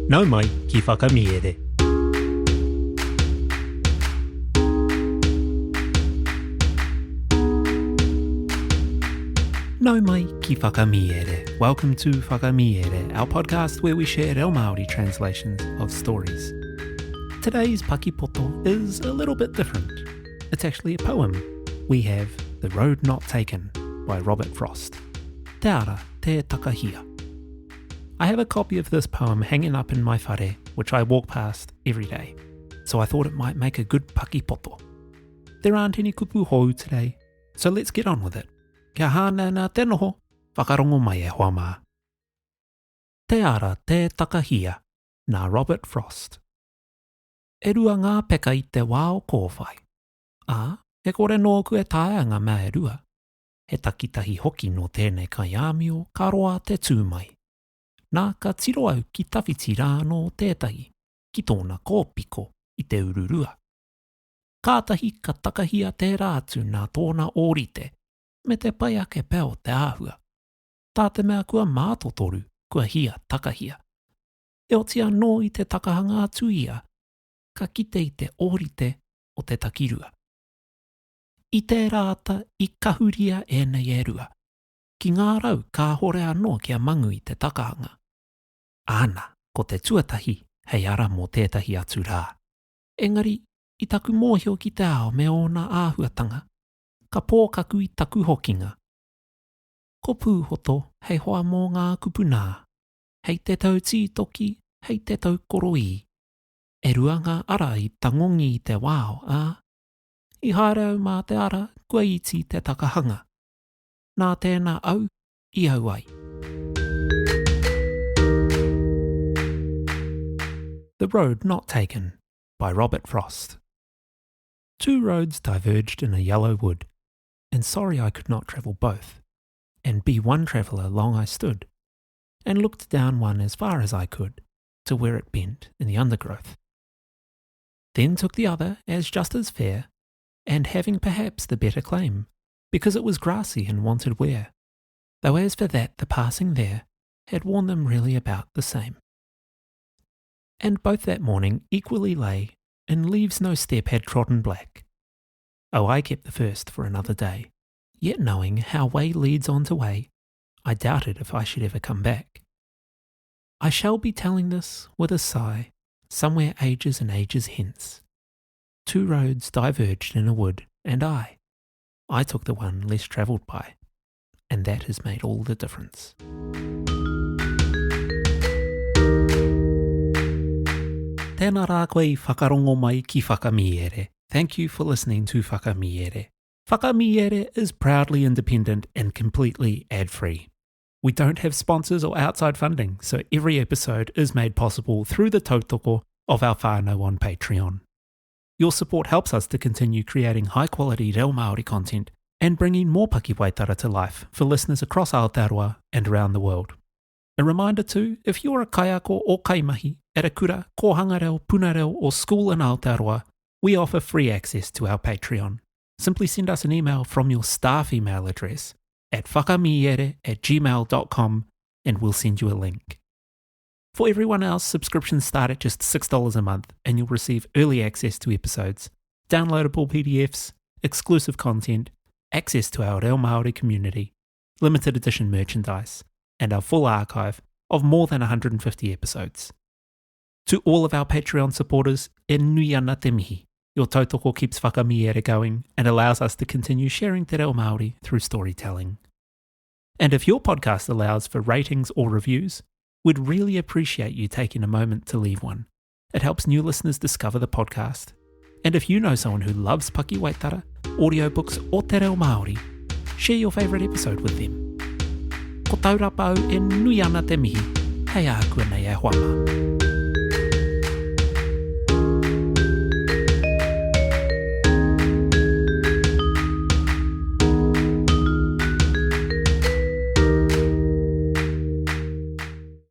Nau mai ki Whakamiere. Nau mai ki Whakamiere. Welcome to Whakamiere, our podcast where we share reo Māori translations of stories. Today's pakipoto is a little bit different. It's actually a poem. We have The Road Not Taken by Robert Frost. Te ara, te takahia. I have a copy of this poem hanging up in my whare, which I walk past every day, so I thought it might make a good pakipoto. There aren't any kupu hou today, so let's get on with it. Kia hānana te noho, whakarongo mai e hoa mā. Te ara te takahia, nā Robert Frost. E rua ngā peka i te wā o kōwhai. Ā, e kore nōku e taea ngā mea e rua. He takitahi hoki nō tēnei kaiāmio ka roa te tū mai. Nā ka tiro au ki tawhiti rā anō tētahi, ki tōna kōpiko i te ururua. Kātahi ka takahia tērā atu nā tōna ōrite, me te pai ake pea o te āhua. Tā te mea kua mātotoru, kua hia takahia. Heoti anō i te takahanga atu ia, ka kite i te ōrite o te takirua. I tērā ata i kahuria ēnei e rua, ki ngā rau kāhore anō kia mangu i te takahanga. Āna, ko te tuatahi hei ara mō tētahi atu rā. Engari, i taku mōhio ki te ao me ōna āhuatanga, ka pōkaku i taku hokinga. Ko Pūhoto hei hoa mō ngā kupu nā, hei te tau tītoki, hei te tau koroī. E rua ngā ara i tangongi i te wao, ā, I haere au mā te ara kua iti te takahanga. Nā tēnā au i au ai. The Road Not Taken by Robert Frost Two roads diverged in a yellow wood, and sorry I could not travel both, and be one traveller long I stood, and looked down one as far as I could, to where it bent in the undergrowth. Then took the other as just as fair, and having perhaps the better claim, because it was grassy and wanted wear, though as for that the passing there had worn them really about the same. And both that morning equally lay in leaves no step had trodden black. Oh, I kept the first for another day, yet knowing how way leads on to way, I doubted if I should ever come back. I shall be telling this with a sigh, somewhere ages and ages hence. Two roads diverged in a wood, and I, I took the one less travelled by, and that has made all the difference. Tēnā rā koe i whakarongo mai ki Whakamiere. Thank you for listening to Whakamiere. Whakamiere is proudly independent and completely ad-free. We don't have sponsors or outside funding, so every episode is made possible through the tautoko of our whānau on Patreon. Your support helps us to continue creating high quality reo Māori content and bringing more pakiwaitara to life for listeners across Aotearoa and around the world. A reminder too, if you're a kaiako or kaimahi at a kura, kōhanga reo, puna reo or school in Aotearoa, we offer free access to our Patreon. Simply send us an email from your staff email address at whakamiere at gmail.com and we'll send you a link. For everyone else, subscriptions start at just $6 a month and you'll receive early access to episodes, downloadable PDFs, exclusive content, access to our Reo Māori community, limited edition merchandise, and our full archive of more than 150 episodes. To all of our Patreon supporters, e nui ana te mihi. Your tautoko keeps Whakamiere going and allows us to continue sharing te reo Māori through storytelling. And if your podcast allows for ratings or reviews, we'd really appreciate you taking a moment to leave one. It helps new listeners discover the podcast. And if you know someone who loves pakiwaitara, audiobooks or te reo Māori, share your favourite episode with them. Ko taurapa au e nui ana te mihi, hei ākuanei e hoa mā.